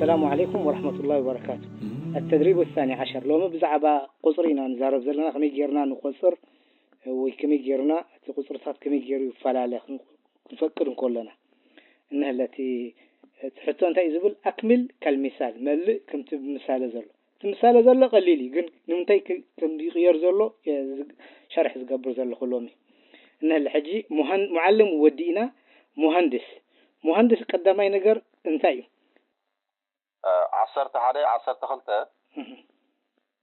السلام عليكم ورحمة الله وبركاته. التدريب الثاني عشر. ሎሚ ብዛዕባ ቁጽሪ ኢና ንዛረብ ዘለና፣ ከመይ ጌርና ንቆጽር ወይ ከመይ ጌርና እቲ ቁጽርታት ከመይ ጌሩ ይፈላለ ክን-፣ ክንፈቅድ እንከለና። እነህለ እቲ፣ እቲ ሕቶ እንታይ እዩ ዝብል? ኣክሚል ከልሚሳል፣ መልእ ከምቲ ብምሳሌ ዘሎ። እቲ ምሳሌ ዘሎ ቀሊል እዩ፣ ግን ንምንታይ ክ-፣ ከም ይቕየር ዘሎ እየ ዝግ-፣ ሸርሒ ዝገብር ዘለኹ ሎሚ። እነህለ ሕጂ ሙሃን-፣ ሙዓልም ወዲእና፣ ሙሃንድስ። ሙሃንድስ ቀዳማይ ነገር እንታይ እዩ? እ፣ ዓሰርተ ሓደ፣ ዓሰርተ ክልተ፣ እህ።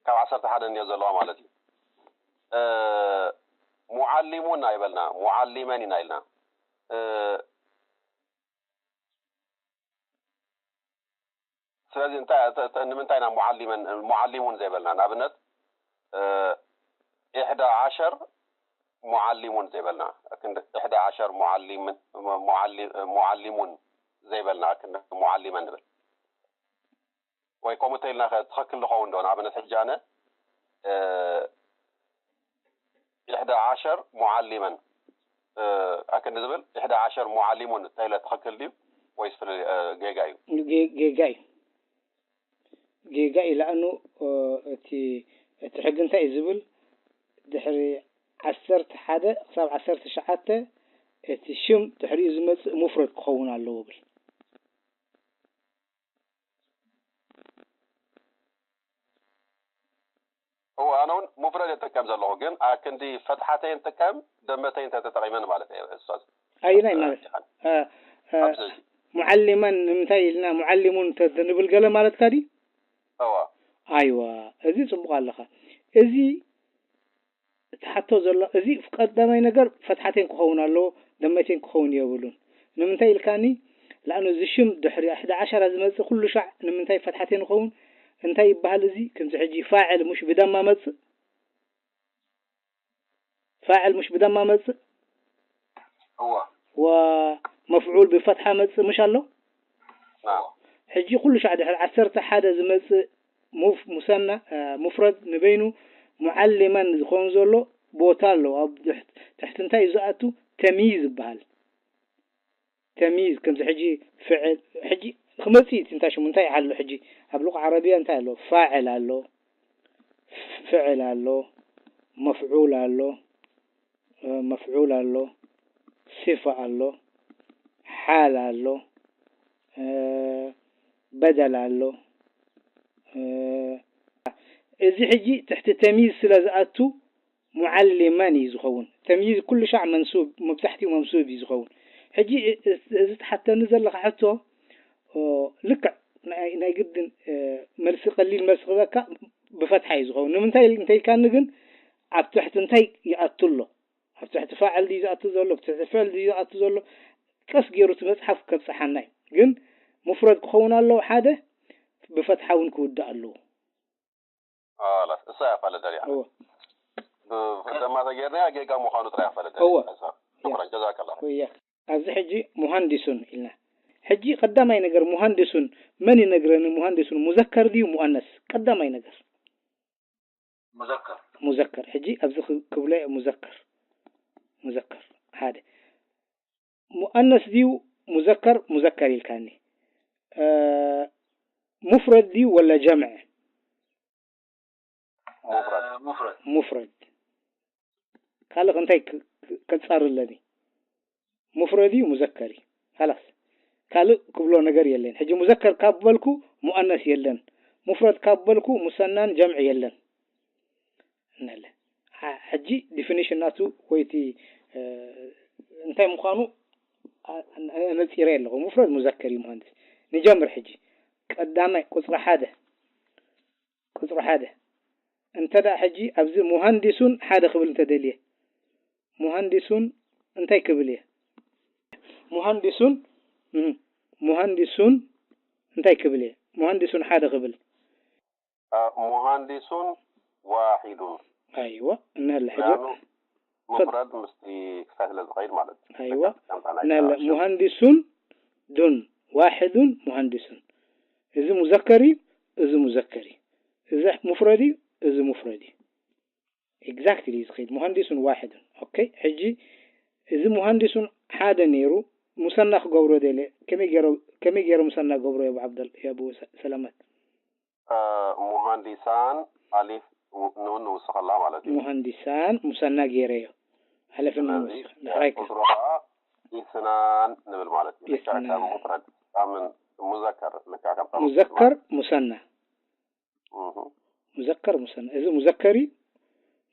ካብ ዓሰርተ ሓደ እንድዮ ዘለዋ ማለት እዩ። እ፣ ሙዓሊሙን ኣይበልና፣ ሙዓሊመን ኢና ኢልና። እ፣ ስለዚ እንታይ፣ እተ-፣ እተ-፣ ንምንታይ ኢና ሙዓሊመን፣ ሙዓሊሙን ዘይበልና? ንኣብነት፣ እ፣ ኢሕዳ ዓሸር ሙዓሊሙን ዘይበልና፣ ክንዲ ኢሕዳ ዓሸር ሙዓሊምን፣ ሙዓሊ-፣ ሙዓሊሙን ዘይበልና፣ ክንዲ ሙዓሊመን ንብል። ወይ ከምኡ እንተኢልና ኸ ትኽክል ንኸውን ዶ? ንኣብነት ሕጂ ኣነ፣ እ፣ ኢሕዳ ዓሸር ሙዓሊመን፣ እ፣ ኣክንዲ ዝብል፣ ኢሕዳ ዓሸር ሙዓሊሙን እንተኢለ ትኽክል ድዩ? ወይስ ፍል-፣ እ፣ ጌጋ እዩ? ጌ-፣ ጌጋ እዩ። ጌጋ እዩ። ለኣኑ፣ እ፣ እቲ፣ እቲ ሕጊ እንታይ እዩ ዝብል? ድሕሪ ዓሰርተ ሓደ ክሳብ ዓሰርተ ትሽዓተ እቲ ሽም ድሕሪኡ ዝመጽእ ሙፍረድ ክኸውን ኣለዎ ይብል። እወ፣ ኣነ እውን ሙፍረድ እየ ዝጥቀም ዘለኹ፣ ግን ኣክንዲ ፈትሓተይን ጥቀም ደመተይን እንተ ተጠቒመን ማለት እየ፣ ኡስታዝ። ኣየናይ ማለት? እ፣ እ፣ ኣብዚ ሙዓሊማን ንምንታይ ኢልና ሙዓሊሙን እንተ ንብል ገለ ማለትካ ድዩ? እወ። ኣይዋ፣ እዚ ጽቡቕ ኣለኻ። እዚ ትሓቶ ዘሎ፣ እዚ ቀዳማይ ነገር ፈትሓቴን ክኸውን ኣለዎ፣ ደመቴን ክኸውን የብሉን። ንምንታይ ኢልካኒ? ለኣኑ እዚ ሽም ድሕሪ ሕደ ዓሸራ ዝመጽእ ኩሉ ሻዕ ንምንታይ ፈትሓቴን ይኸውን? እንታይ ይበሃል እዚ? ከምዚ ሕጂ ፋዕል ሙሽ ብደማ መጽእ? ፋዕል ሙሽ ብደማ መጽእ? እወ። ወመፍዑል ብፈትሓ መጽእ ሙሽ ኣሎ? ናም። ሕጂ ኩሉ ሻዕ ድሕሪ ዓሰርተ ሓደ ዝመጽእ ሙፍ-፣ ሙሰና፣ እ፣ ሙፍረድ ንበይኑ ሙዓሊማን ዝኸውን ዘሎ ቦታ ኣሎ። ኣብ ድሕት-፣ ትሕቲ እንታይ እዩ ዝኣቱ? ተምይዝ ይበሃል። ተምይዝ ከምዚ ሕጂ ፍዕል፣ ሕጂ ክመጽእ እዩ እቲ እንታይ ሽሙ እንታይ ይሓሉ ሕጂ ኣብ ሉቕ ዓረብያ እንታይ ኣሎ? ፋዕል ኣሎ፣ ፍዕል ኣሎ፣ መፍዑል ኣሎ፣ እ፣ መፍዑል ኣሎ፣ ሲፋ ኣሎ፣ ሓል ኣሎ፣ እ፣ በደል ኣሎ። እ፣ እዚ ሕጂ ትሕቲ ተምይዝ ስለ ዝኣቱ ሙዓሊማን እዩ ዝኸውን። ተምይዝ ኩሉ ሻዕ መንሱብ፣ መብዛሕትኡ መንሱብ እዩ ዝኸውን። ሕጂ እ-፣ እ-፣ እዚ ትሓተኒ ዘለኻ ሕቶ፣ ኦ፣ ልክዕ ናይ፣ ናይ ግድን፣ እ፣ መልሲ ቀሊል መልሲ ክበካ ብፈትሓ እዩ ዝኸውን። ንምንታይ ኢል-፣ እንተ ኢልካኒ ግን ኣብ ትሕቲ እንታይ ይኣቱ ኣሎ? ኣብ ትሕቲ ፋዕል ድዩ ዝኣቱ ዘሎ? ኣብ ትሕቲ ፍዕል ድዩ ዝኣቱ ዘሎ? ቀስ ገይሩ እቲ መጽሓፍ ከብጽሓና እዩ። ግን ሙፍረድ ክኸውን ኣለዎ ሓደ፣ ብፈትሓ እውን ክውዳእ ኣለዎ። ኸላስ፣ እሳ እያ ፋለ ደልያ። እወ። ብ-፣ ብደማ ተጌርናያ ጌጋ ምዃኑ ጥራይ እያ ፋለ ደልያ። እወ። እሳ። ሽኩራን፣ ጀዛከላ። ወያ። ኣብዚ ሕጂ ሙሃንዲሱን ኢልና። ሕጂ ቀዳማይ ነገር ሙሃንዲሱን መን ይነግረኒ? ሙሃንዲሱን ሙዘከር ድዩ ሙኣነስ? ቀዳማይ ነገር። ሙዘከር። ሙዘከር። ሕጂ ኣብዚ ክ-፣ ክብሎ እየ ሙዘከር። ሙዘከር። ሓደ። ሙኣነስ ድዩ ሙዘከር? ሙዘከር ኢልካኒ። እ፣ ሙፍረድ ድዩ ወላ ጀምዕ? ሙፍረድ። እ፣ ሙፍረድ። ሙፍረድ። ካልእ እንታይ ክ-፣ ክ-፣ ከጻሪ ኣለኒ? ሙፍረድ እዩ፣ ሙዘከር እዩ። ካላስ። ካልእ ክብሎ ነገር የለን። ሕጂ ሙዘከር ካብ በልኩ ሙኣነስ የለን። ሙፍረድ ካብ በልኩ ሙሰናን ጀምዕ የለን። እናለ። ሐ-፣ ሕጂ ዲፊኒሽን ናቱ ወይ እቲ፣ እ፣ እንታይ ምዃኑ ኣ-፣ ኣ-፣ ኣነጺረ ኣለኹ። ሙፍረድ ሙዘከር እዩ፣ ሙሃንድስ። ንጀምር ሕጂ። ቀዳማይ ቁጽሪ ሓደ። ቁጽሪ ሓደ። እንተ ደኣ ሕጂ ኣብዚ ሙሃንዲሱን ሓደ ክብል እንተ ደልየ፣ ሙሃንዲሱን እንታይ ክብል እየ? ሙሃንዲሱን፣ እም፣ ሙሃንዲሱን እንታይ ክብል እየ? ሙሃንዲሱን ሓደ ክብል። አ፣ ሙሃንዲሱን ዋሒዱን። ኣይዋ፣ እናለ ሕጂ። ምኽንያቱ ሙፍረድ ምስቲ ክሳይ ስለ ዝኸይድ ማለት እዩ። ኣይዋ፣ ናለ ሙሃንዲሱን ዱን ዋሒዱን ሙሃንዲሱን። እዚ ሙዘከር እዩ፣ እዚ ሙዘከር እዩ። እዚ ሙፍረድ እዩ፣ እዚ ሙፍረድ እዩ። ኤግዛክትሊ እዩ ዝኸይድ። ሙሃንዲሱን ዋሒዱን። ኦኬ፣ ሕጂ እዚ ሙሃንዲሱን ሓደ ነይሩ፣ ሙሰና ክገብሮ ደልየ። ከመይ ገይረ-፣ ከመይ ገይረ ሙሰና ገብሮ የቡ ዓብደል-፣ የቡ ሰ-፣ ሰላመት? እ፣ ሙሃንዲሳን ኣሊፍ ው-፣ ኑን ንውስኸላ ማለት እዩ። ሙሃንዲሳን ሙሰና ገይረዮ። ኣለፍና ስለዚ ንውስኽ። ዳሕራይ ከ? ቁጽሩ ኸዓ ኢስናን ንብል ማለት እዩ። ልክዕ ከም ኢስናን። ሙፍረድ፣ ከም ሙዘከር፣ ልክዕ ከም ሙፍረድ ሙዘከር ማለት እዩ። ሙሰና። እህ። ሙዘከር ሙሰና። እዚ ሙዘከር እዩ፣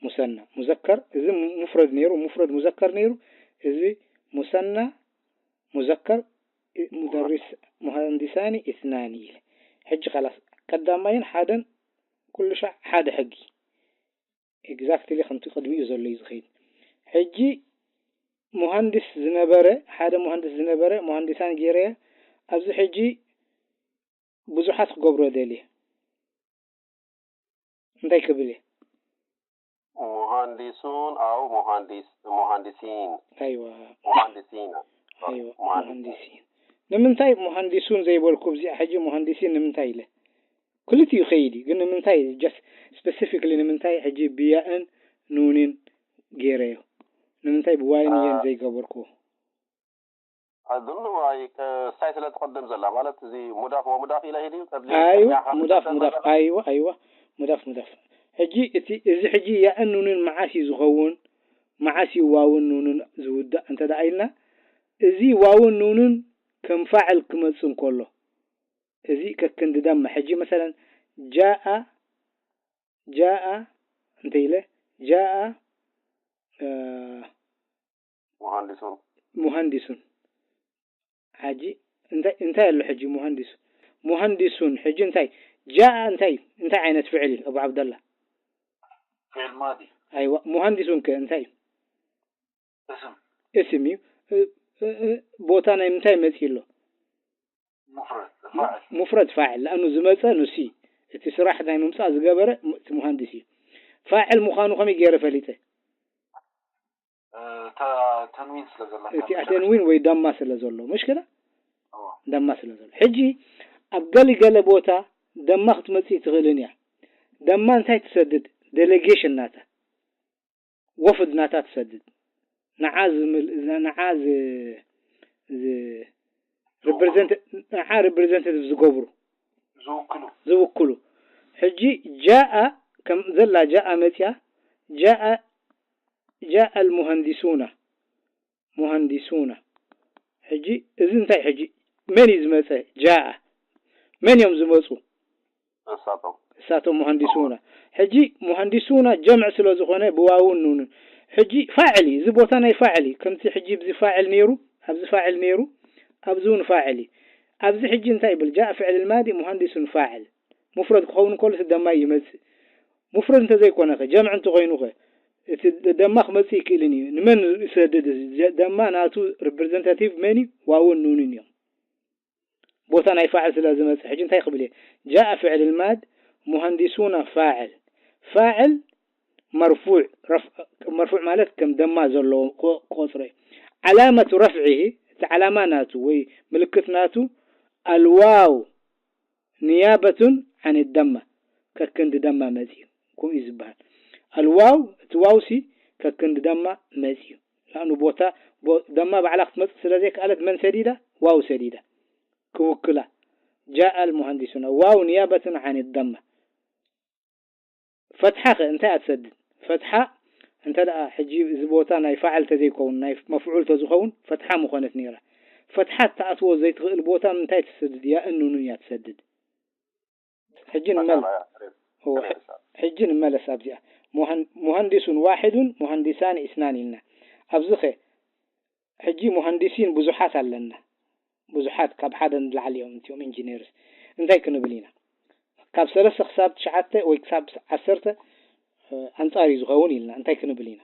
ሙሰና። ሙዘከር፣ እዚ ሙፍረድ ነይሩ፣ ሙፍረድ ሙዘከር ነይሩ። እዚ ሙሰና፣ ሙዘከር፣ እ፣ ሙደሪስ፣ ሙሃንዲሳኒ ኢስናኒ ኢለ። ሕጂ ኸላስ ቀዳማይን ሓደን ኩሉ ሻዕ ሓደ ሕጊ። ኤግዛክትሊ ከምቲ ቅድሚኡ ዘሎ እዩ ዝኸይድ። ሕጂ ሙሃንዲስ ዝነበረ፣ ሓደ ሙሃንዲስ ዝነበረ፣ ሙሃንዲሳን ገይረየ። ኣብዚ ሕጂ ብዙሓት ክገብሮ ደልየ። እንታይ ክብል እየ? ሙሃንዲሱን ኣው ሙሃንዲስ-፣ ሙሃንዲሲን። ኣይዋ፣ ሙሃንዲሲና። ኣይዋ፣ ሙሃንዲስ። ሙሃንዲሲን። ንምንታይ ሙሃንዲሱን ዘይበልኩ ኣብዚኣ ሕጂ ሙሃንዲሲን ንምንታይ ኢለ? ክልቲኡ ይኸይድ እዩ፣ ግን ንምንታይ ጀስት ስፔሲፊክሊ ንምንታይ ሕጂ ብያእን ኑንን ገይረዮ? ንምንታይ ብዋይን አ- የን ዘይገበርኩዎ? ኣዝኑ ኣይ ከ-፣ ሳይ ስለ ትቐደም ዘላ ማለት እዚ ሙዳፍ ወሙዳፍ ኢለ ሂድ እዩ። ቀድሊ ኣይዋ፣ ቅድሚያ ከም ሙዳፍ፣ ዝቐደም ሙዳፍ፣ ዘላ። ኣይዋ፣ ኣይዋ፣ ሙዳፍ፣ ሙዳፍ። ሕጂ እቲ፣ እዚ ሕጂ ያእን ኑንን መዓስ እዩ ዝኸውን? መዓስ እዩ ዋውን ኑንን ዝውዳእ እንተ ደኣ ኢልና፣ እዚ ዋውን ኑንን ከም ፋዕል ክመጽእ እንከሎ፣ እዚ ከክንዲ ደማ። ሕጂ መሰለን ጃኣ፣ ጃኣ እንተ ኢለ፣ ጃኣ፣ እ፣ ሙሃንዲሱን። ሙሃንዲሱን። ሕጂ እንታይ፣ እንታይ ኣሎ ሕጂ ሙሃንዲሱን? ሙሃንዲሱን ሕጂ እንታይ? ጃኣ እንታይ፣ እንታይ ዓይነት ፍዕል እዩ ኣቡ ዓብደላ? ፊዕል ማዲ። ኣይዋ፣ ሙሃንዲሱን ከ እንታይ እዩ? እስም። እስም እዩ። እ፣ እ፣ እ፣ ቦታ ናይ ምንታይ መጺኡ ኣሎ? ሙፍረድ ፋዕል። ሙፍረድ ፋዕል። ለኣኑ ዝመጸ ንሱ እዩ። እቲ ስራሕ ናይ ምምጻእ ዝገበረ ም-፣ እቲ ሙሃንዲስ እዩ። ፋዕል ምዃኑ ከመይ ገይረ ፈሊጠ? እ፣ ተ-፣ ተንዊን ስለ ዘላ። እቲ ኣተንዊን ወይ ደማ ስለ ዘሎ። ምሽ ከዳ? እዎ። ደማ ስለ ዘሎ። ሕጂ ኣብ ገሊገለ ቦታ ደማ ክትመጽእ ትኽእልን እያ። ደማ እንታይ ትሰድድ? ዴሌጌሽን ናታ። ወፍድ ናታ ትሰድድ። ንዓ ዝምል-፣ ንዓ ዝ-፣ ዝ-፣ ሪፕሬዘንት-፣ ንዓ ሪፕሬዘንታቲቭ ዝገብሩ። ዝውክሉ። ዝውክሉ። ሕጂ ጃኣ ከም ዘላ ጃኣ መጽያ፣ ጃኣ፣ ጃኣ ኣልሙሃንዲሱና። ሙሃንዲሱና። ሕጂ እዚ እንታይ ሕጂ መን እዩ ዝመጸ? ጃኣ። መን እዮም ዝመጹ? እሳቶም። እሳቶም ሙሃንዲሱና። ሕጂ ሙሃንዲሱና ጀምዕ ስለ ዝኾነ ብዋውን ኑንን። ሕጂ ፋዕል እዩ። እዚ ቦታ ናይ ፋዕል እዩ። ከምቲ ሕጂ ብዚ ፋዕል ነይሩ፣ ኣብዚ ፋዕል ነይሩ፣ ኣብዚ እውን ፋዕል እዩ። ኣብዚ ሕጂ እንታይ ይብል? ጃኣ ፍዕል ማዲ ሙሃንዲሱን ፋዕል። ሙፍረድ ክኸውን ከሎ እቲ ደማ ይመጽእ። ሙፍረድ እንተዘይኮነ ኸ፣ ጀምዕ እንተኾይኑ ኸ፣ እቲ ደ-፣ ደማ ክመጽእ ይክእልን እዩ። ንመን ይሰድድ እዚ? ጀ-፣ ደማ ናቱ ሪፕሬዘንታቲቭ መን እዩ? ዋውን ኑንን እዮም። ቦታ ናይ ፋዕል ስለ ዝመጽእ፣ ሕጂ እንታይ ክብል እየ? ጃኣ ፍዕል ማድ ሙሃንዲሱና ፋዕል። ፋዕል መርፉዕ፣ ረፍ-፣ መርፉዕ ማለት ከም ደማ ዘለዎ ቆ-፣ ቆጽሮ እዩ። ዓላመቱ ረፍዒሂ፣ እቲ ዓላማ ናቱ ወይ ምልክት ናቱ፣ ኣልዋው ንያበቱን ዓን ደማ፣ ከክንዲ ደማ መጺኡ፣ ከምኡ እዩ ዝበሃል። ኣልዋው፣ እቲ ዋውሲ ከክንዲ ደማ መጺኡ። ንኣኑ ቦታ፣ ቦ-፣ ደማ ባዕላ ክትመጽእ ስለ ዘይከኣለት መን ሰዲዳ? ዋው ሰዲዳ። ክውክላ። ጃኣ ኣልሙሃንዲሱና። ዋው ንያበቱን ዓን ደማ። ፈትሓ ኸ እንታይ እያ ትሰድድ? ፈትሓ እንተ ደኣ ሕጂ እዚ ቦታ ናይ ፋዕል ተዘይከውን፣ ናይ መፍዑል ተዝኸውን፣ ፈትሓ ምኾነት ነይራ። ፈትሓ ትኣትዎ ዘይትኽእል ቦታ ምንታይ ትሰድድ? ያእን ኑንን እያ ትሰድድ። ሕጂ ንመል-፣ ፈትሓ እያ። እወ፣ ሕ-፣ ሕጂ ንመለስ ኣብዚኣ። ሙሃን-፣ ሙሃንዲሱን ዋሒዱን ሙሃንዲሳን ኢስናን ኢልና። ኣብዚ ኸ ሕጂ ሙሃንዲሲን ብዙሓት ኣለና። ብዙሓት ካብ ሓደ ንላዕሊ እዮም እቲኦም ኢንጂነርስ። እንታይ ክንብል ኢና? ካብ ሰለስተ ክሳብ ትሽዓተ ወይ ክሳብ ዓሰርተ፣ እ፣ ኣንጻር እዩ ዝኸውን ኢልና። እንታይ ክንብል ኢና?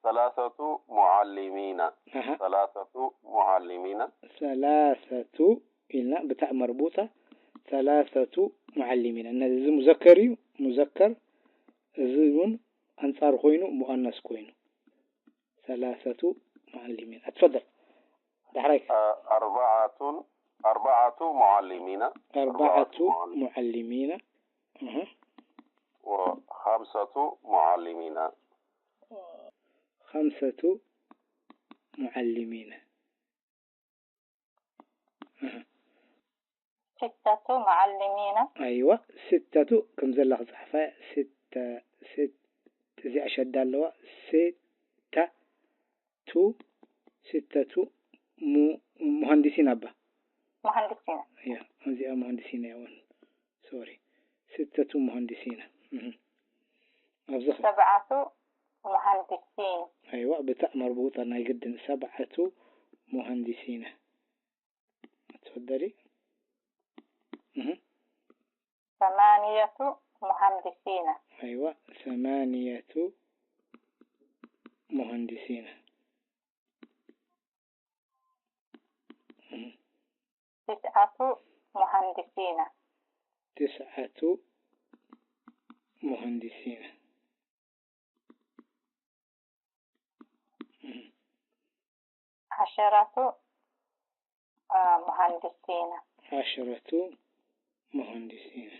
ሰላሰቱ ሙዓሊሚና። ኣሃ። ሰላሰቱ ሙዓሊሚና። ሰላሰቱ ኢልና ብታእ መርቡጣ፣ ሰላሰቱ ሙዓሊሚና። እነዚ፣ እዚ ሙዘከር እዩ፣ ሙዘከር። እዚ እውን ኣንጻር ኮይኑ፣ ሙኣነስ ኮይኑ። ሰላሰቱ ሙዓሊሚና። ኣትፈደል። ዳሕራይ ከ? አ-፣ ኣርባዓቱን፣ ኣርባዓቱ ሙዓሊሚና። ኣርባዓቱ ኣርባዓቱ ሙዓሊሚና። ሙዓሊሚና። እህ። ወ-፣ ኸምሰቱ ሙዓሊሚና። ኸምሰቱ ሙዓሊሚና። ستة معلمين. ኣይዋ ስተቱ ከም ዘላ ክፅሓፋ ስተ ስት እዚኣ ሸዳ ኣለዋ ስተ ቱ ስተቱ ሙ- ሙሃንዲሲን ኣባ مهندسين. እያ እዚኣ ሙሃንዲሲን እያ እውን ሶሪ ስተቱ ሙሃንዲሲን እህ። ኣብዚ ኸ سبعة مهندسين. ኣይዋ ብታእ መርቡጣ ናይ ግድን ሰብዓቱ ሙሃንዲሲን ትፈደሊ እህ። ثمانية مهندسين. ኣይዋ ሰማንየቱ ሙሃንዲሲን እህ። تسعة مهندسين. ትስዓቱ ሙሃንዲሲን እህ። عشرة آه، مهندسين. عشرة مهندسين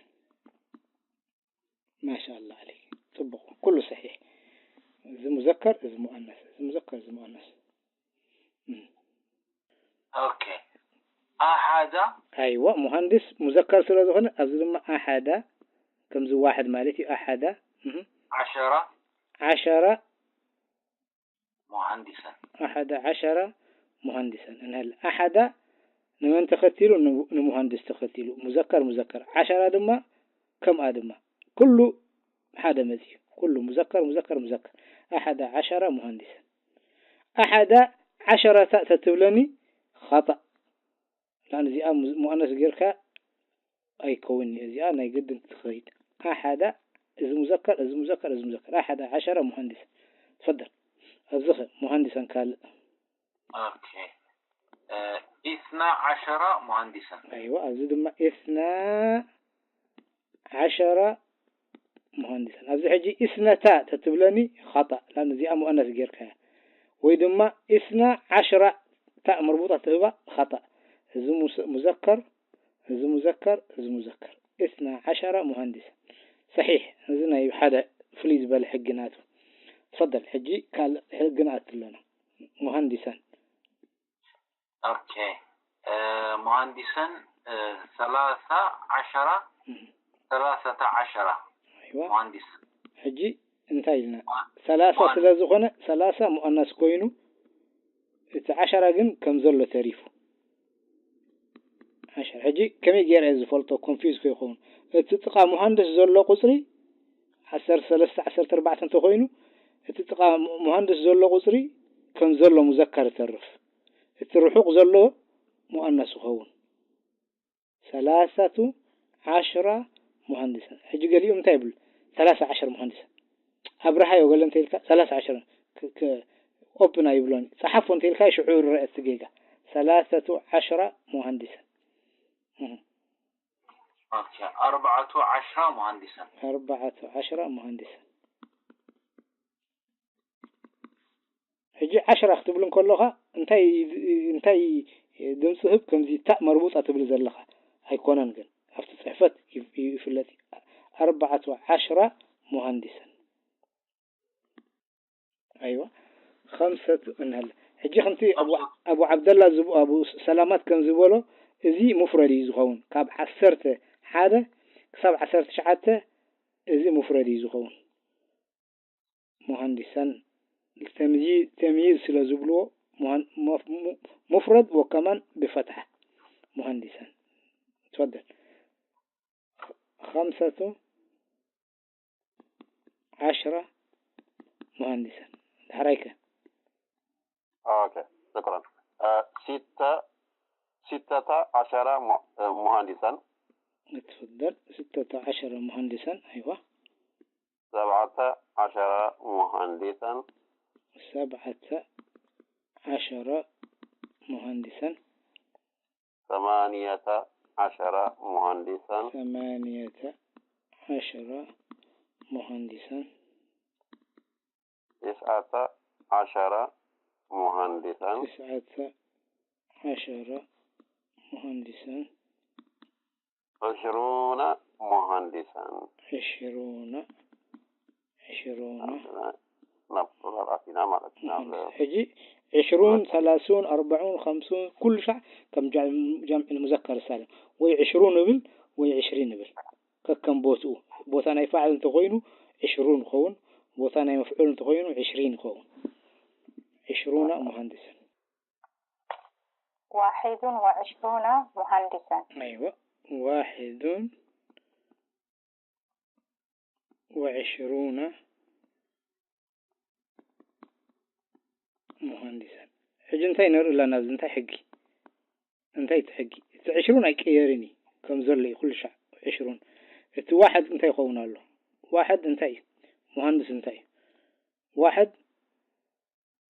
ما شاء الله عليك ፅቡቕ ኩሉ ሰሒሕ እዚ ሙዘከር እዚ ሙኣነስ እዚ ሙዘከር እዚ ሙኣነስ ኦኬ ኣሓዳ ኣይዋ ሙሃንድስ ሙዘከር ስለ ዝኾነ ኣብዚ ድማ ኣሓዳ ከምዚ ዋሕድ ማለት እዩ ኣሓዳ እህ። ዓሸራ ዓሸራ ሙሃንዲሰን ኣሓዳ ዓሸራ ሙሃንዲሰን እንሀል ኣሓዳ ንመን ተኸቲሉ ን- ንሙሃንድስ ተኸቲሉ ሙዘከር ሙዘከር ዓሸራ ድማ ከምኣ ድማ ኩሉ ሓደ መፅዩ ኩሉ ሙዘከር ሙዘከር ሙዘከር ኣሓዳ ዓሸራ ሙሃንዲሰን ኣሓዳ ዓሸራታ ተትብለኒ ኸጣእ ላን እዚኣ ሙኣነስ ጌርካ ኣይከውን እዩ እዚኣ ናይ ግድን ክትኸይድ ኣሓዳ እዚ ሙዘከር እዚ ሙዘከር እዚ ሙዘከር ኣሓዳ ዓሸራ ሙሃንዲሰን ትፈደል ኣብዚ ኸ ሙሃንዲሰን ካልእ ኦኬ ኢስና ዓሸራ ሙሃንዲሰን ኣይዋ ኣብዚ ድማ ኢስና ዓሸራ ሙሃንዲሰን ኣብዚ ሕጂ ኢስነታ ተትብለኒ ኻጣእ ላን እዚኣ ሙአነስ ጌርካያ ወይ ድማ ኢስና ዓሽራ ታእ መርቡጣ ትህባ ኻጣእ እዚ ሙስ- ሙዘከር እዚ ሙዘከር እዚ ሙዘከር ኢስና ዓሸራ ሙሃንዲሰን ሰሒሕ እዚ ናይ ሓደ ፍልይ ዝበለ ሕጊ ናቱ ትፈደል ሕጂ ካልእ ሕጊ ንኣትለና ሙሃንዲሰን ኦኬ ሙሃንዲሰን ሰላሳ ዓሸራ ሰላሰተ ዓሸራ ኣይዋ ሙሃንዲስ ሕጂ እንታይ ኢልና ሰላሳ ስለ ዝኾነ ሰላሳ ሙኣነስ ኮይኑ እቲ ዓሸራ ግን ከም ዘሎ ተሪፉ ዓሸራ ሕጂ ከመይ ገይረ ዝፈልጦ ኮንፊዝ ከይኸውን እቲ ጥቓ ሙሃንድስ ዘሎ ቁፅሪ ዓሰርተ ሰለስተ ዓሰርተ ኣርባዕተ እንተኮይኑ እቲ ጥቓ ሙሃንድስ ዘሎ ቁፅሪ ከም ዘሎ ሙዘከር ተርፍ እቲ ርሑቕ ዘሎ ሙኣነስ ይኸውን ሰላሰቱ ዓሽራ ሙሃንዲሰን ሕጂ ገሊኦም እንታይ ይብሉ ሰላሳ ዓሽራ ሙሃንዲሰን ኣብርሃዮ ገለ እንተ ኢልካ ሰላሳ ዓሽራ ኦፕን ኣይብሎን ጸሓፎ እንተ ኢልካ ሽዑ ይረአ እቲ ጌጋ ሰላሰቱ ዓሽራ ሙሃንዲሰን ኦኬ ኣርባዓቱ ዓሽራ ሙሃንዲሰን ኣርባዓቱ ዓሽራ ሙሃንዲሰን ሕጂ ዓሽራ ክትብል እንከሎኻ እንታይ እንታይ ድምፂ ህብ ከምዚ ታእ መርቡጣ ትብል ዘለኻ ኣይኮነን ግን ኣብቲ ፅሕፈት ይፍለጥ እዩ ኣርባዓቱ ዓሽራ ሙሃንዲሰን ኣይዋ ከምሰቱ እንሀለ ሕጂ ከምቲ ኣቡ ዓብደላ ኣቡ ሰላማት ከም ዝበሎ እዚ ሙፍረድ እዩ ዝኸውን ካብ ዓሰርተ ሓደ ክሳብ ዓሰርተ ትሽዓተ እዚ ሙፍረድ እዩ ዝኸውን ሙሃንዲሰን ተምይዝ ስለ ዝብልዎ ሙፍረድ ወከማን ብፈትሐ ሙሃንዲሰን ትፈደል ከምሰቱ ዓሽራ ሙሃንዲሰን ዳሕራይከ ኦኬ ሽክራን ሲተ ሲተተ ዓሸራ ሙሃንዲሰን ትፍደል ስተተ ዓሸረ ሙሃንዲሰን ኣይዋ ሰብዓተ ዓሸረ ሙሃንዲሰን ሰብዓተ ዓሸረ ሙሃንዲሰን ثمانية عشر مهندسا ثمانية عشر مهندسا تسعة عشر مهندسا تسعة عشر مهندسا عشرون مهندسا عشرون عشرون ናብ ዶላር ኣቲና ማለት ኢና ሕጂ ዕሽሩን፣ ሰላሱን፣ ኣርባዑን፣ ኸምሱን፣ ኩሉ ሻዕ ከም ጃም-፣ ጃምዕ ሙዘከር ሳልም። ወይ ዕሽሩን እብል፣ ወይ ዕሽሪን እብል። ከከም ቦትኡ። ቦታ ናይ ፋዕል እንተኾይኑ፣ ዕሽሩን ይኸውን። ቦታ ናይ መፍዑል እንተኾይኑ፣ ዕሽሪን ይኸውን። ዕሽሩና ሙሃንዲስን። واحد وعشرون مهندسا. ኣይወ። واحد وعشرون مهندسا. ሕጂ እንታይ ነርኢ ኣለና? ኣብዚ እንታይ ሕጊ? እንታይ እቲ ሕጊ? እቲ ዕሽሩን ኣይቀየርን እዩ፣ ከም ዘሎ እዩ፣ ኩሉ ሻዕ ዕሽሩን። እቲ ዋሕድ እንታይ ይኸውን ኣሎ? ዋሕድ እንታይ እዩ? ሙሃንድስ እንታይ እዩ? ዋሕድ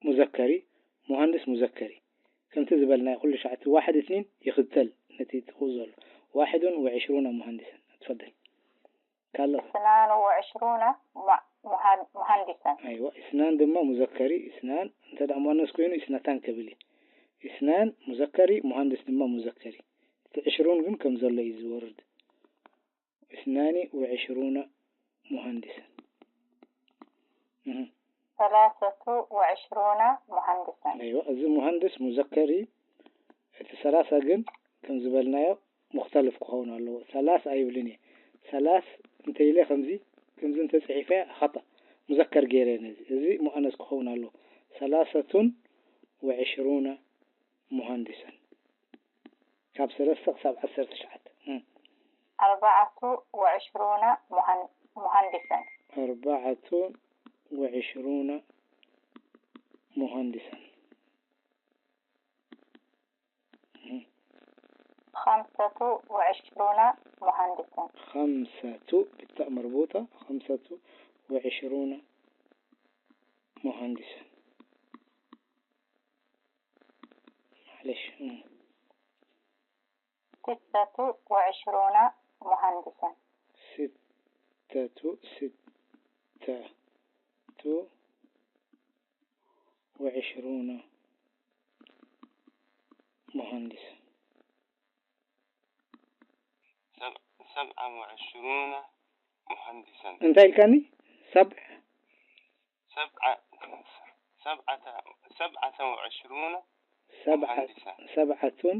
ሙዘከር እዩ፣ ሙሃንድስ ሙዘከር እዩ። ከምቲ ዝበልናዮ፣ ኩሉ ሻዕ እቲ ዋሕድ እትኒን ይኽተል ነቲ ጥቕኡ ዘሎ። واحد وعشرون مهندسا. اتفضل. ካለኸ? اثنان وعشرون م-، مهن-، مهندسا. ኣይዋ፣ ኢስናን ድማ ሙዘከር እዩ። ኢስናን እንተ ደኣ ሙኣነስ ኮይኑ ኢስነታን ክብል እዩ። ኢስናን ሙዘከር እዩ፣ ሙሃንድስ ድማ ሙዘከር እዩ። እቲ ዕሽሩን ግን ከም ዘሎ እዩ ዝወርድ። اثنان وعشرون مهندسا. እህ። ثلاثة وعشرون مهندسا. ኣይዋ፣ እዚ ሙሃንድስ ሙዘከር እዩ። እቲ ሰላሳ ግን ከም ዝበልናዮ ሙኽተልፍ ክኸውን ኣለዎ። ሰላስ ኣይብልን እየ። ሰላስ እንተ ኢለ ከምዚ፣ ከምዚ እንተ ጽሒፈ ኸጠእ። ሙዘከር ገይረ ነዚ። እዚ ሙኣነስ ክኸውን ኣለዎ። ثلاثة وعشرون مهندسا. ካብ ሰለስተ ክሳብ ዓሰርተ ትሽዓተ። እም። أربعة وعشرون مهن-، مهندسا. أربعة وعشرون مهندسا. خمسة وعشرون مهندسا. خمسة بالتاء مربوطة، خمسة وعشرون مهندسا. معلش. مم. ستة وعشرون مهندسا. ستة، ستة وعشرون مهندسا. سب-، سبعة وعشرون مهندسا. እንታይ ኢልካኒ? ሰብዕ سبعة، سبعة، سبعة وعشرون ሰብዓ مهندسا. ሰብዓቱን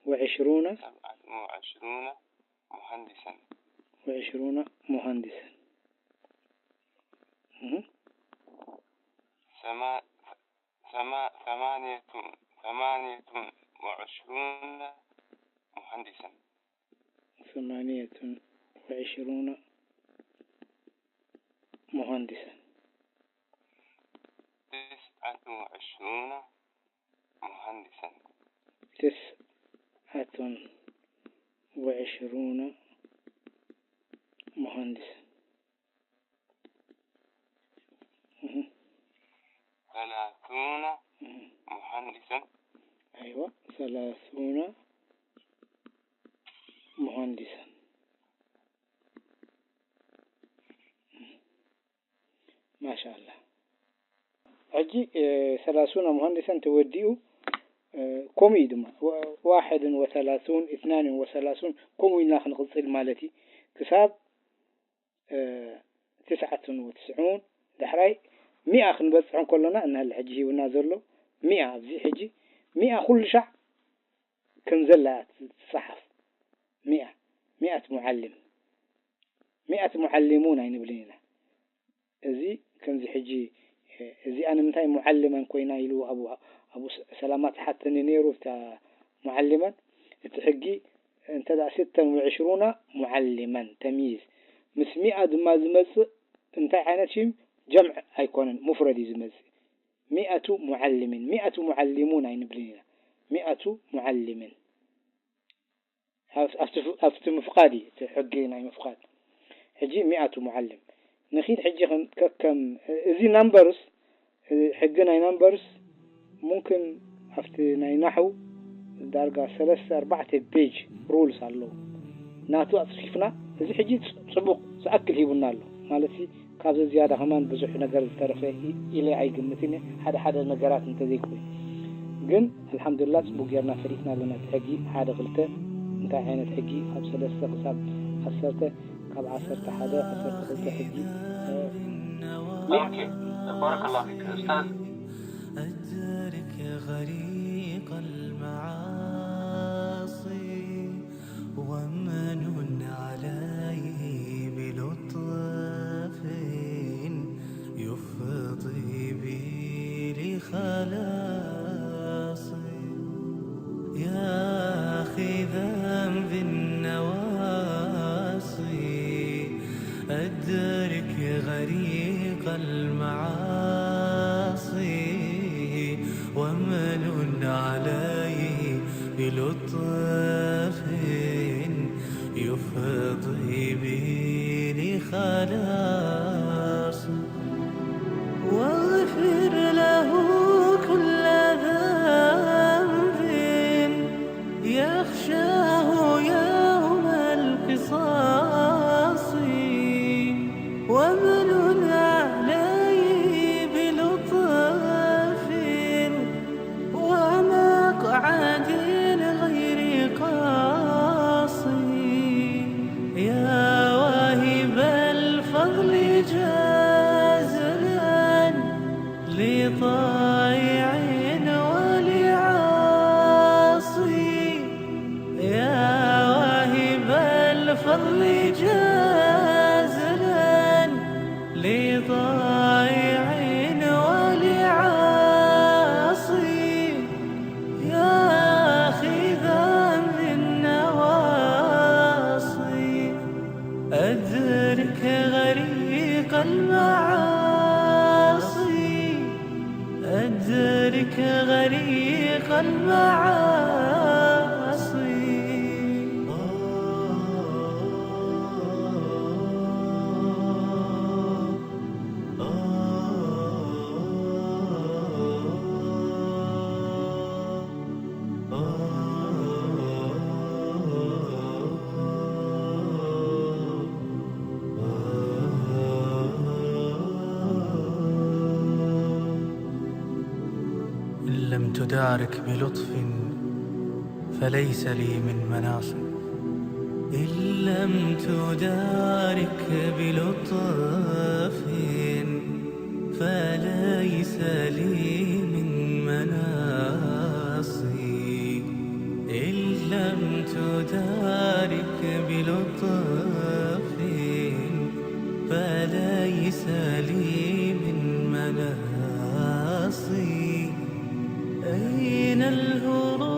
ወዕሽሩነ سبعة وعشرون مهندسا. ወዕሽሩነ ሙሃንዲሰን። እህ። ثما-، ثما-، ثمانية، ثمانية وعشرون مهندسا. ثمانية وعشرون مهندسا. تسعة وعشرون مهندسا. تسعة وعشرون مهندسا. مهم. ثلاثون مهم. مهندسا. أيوة، ثلاثون مهندسا. ማሻኣላ። ሕጂ፣ እ፣ ሰላሱን ሙሃንዲሰን ተወዲኡ፣ እ፣ ከምኡ እዩ ድማ። ወ-፣ ዋሕድን ወሰላሱን፣ ኢትናንን ወሰላሱን፣ ከምኡ ኢልና ክንቕጽል ማለት እዩ። ክሳብ፣ እ፣ ትስዓትን ወትስዑን፣ ዳሕራይ ሚኣ ክንበጽሕ እንከሎና፣ እናሃለ ሕጂ ሂቡና ዘሎ፣ ሚኣ ኣብዚ ሕጂ፣ ሚኣ ኩሉ ሻዕ ከም ዘላ እያ ትጸሓፍ። ሚኣ፣ ሚኣት ሙዓልም። ሚኣት ሙዓሊሙን ኣይንብልን ኢና። እዚ ከምዚ ሕጂ፣ እዚኣ ንምንታይ ሙዓልመን ኮይና ኢሉ ኣቡ፣ ኣቡ ሰላማ ትሓተኒ ነይሩ፣ እታ ሙዓልመን። እቲ ሕጊ እንተ ደኣ ስተን ወዕሽሩና ሙዓልመን ተምይዝ፣ ምስ ሚኣ ድማ ዝመጽእ እንታይ ዓይነት ሽም? ጀምዕ ኣይኮነን፣ ሙፍረድ እዩ ዝመጽእ። ሚኣቱ ሙዓልሚን፣ ሚኣቱ ሙዓሊሙን ኣይንብልን ኢና። ሚኣቱ ሙዓልሚን። ኣብ-፣ ኣብቲ ፍ-፣ ኣብቲ ምፍቓድ እዩ፣ እቲ ሕጊ ናይ ምፍቓድ። ሕጂ ሚኣቱ ሙዓልም። ንኺድ ሕጂ ከም፣ ከ-፣ ከም፣ እዚ ናምበርስ፣ እዚ ሕጊ ናይ ናምበርስ፣ ሙምክን ኣብቲ ናይ ናሕው ዳርጋ ሰለስተ ኣርባዕተ ቤጅ ሩልስ ኣለዉ። ናቱ ኣጽፊፍና፣ እዚ ሕጂ ጽ-፣ ጽቡቕ ዝኣክል ሂቡና ኣሎ። ማለት ሲ፣ ካብዚ ዝያዳ ከማን ብዙሕ ነገር ዝተረፈ ኢ-፣ ኢለ ኣይግምትን እየ፣ ሓደ ሓደ ነገራት እንተዘይኮይኑ። ግን ኣልሓምዱሊላህ ጽቡቕ ጌርና ፈሊጥና ኣለና እቲ ሕጊ ሓደ ክልተ እንታይ ዓይነት ሕጊ ካብ ሰለስተ ክሳብ ዓሰርተ፣ ካብ ዓሰርተ ሓደ ዓሰርተ ክልተ ሕጊ፣ እ፣ ኦኬ፣ ባረከላሁ ፊክ ኡስታዝ። غريق المعاصي، ومن عليه بلطف يفضي بي لخلاصي. يا أخي ذنبي النواصي، أدرك غريق المعاصي، ومن عليه بلطف يفضي بي لخلاص. واغفر له كل ذنب يخشاه يوم القصاص، ومن عليه بلطف ومقعد غير قاصي. يا واهب الفضل جازلا لطائع ولعاصي. يا واهب الفضل جازلا لطائع ولعاصي. يا أخي ذنبي النواصي، أدرك غريق المعاصي، أدرك غريق المعاصي. إن لم تدارك بلطف فليس لي من مناص. إن لم تدارك بلطف فليس لي من مناص. إن لم تدارك بلطف فليس لي من مناص. أين الهروب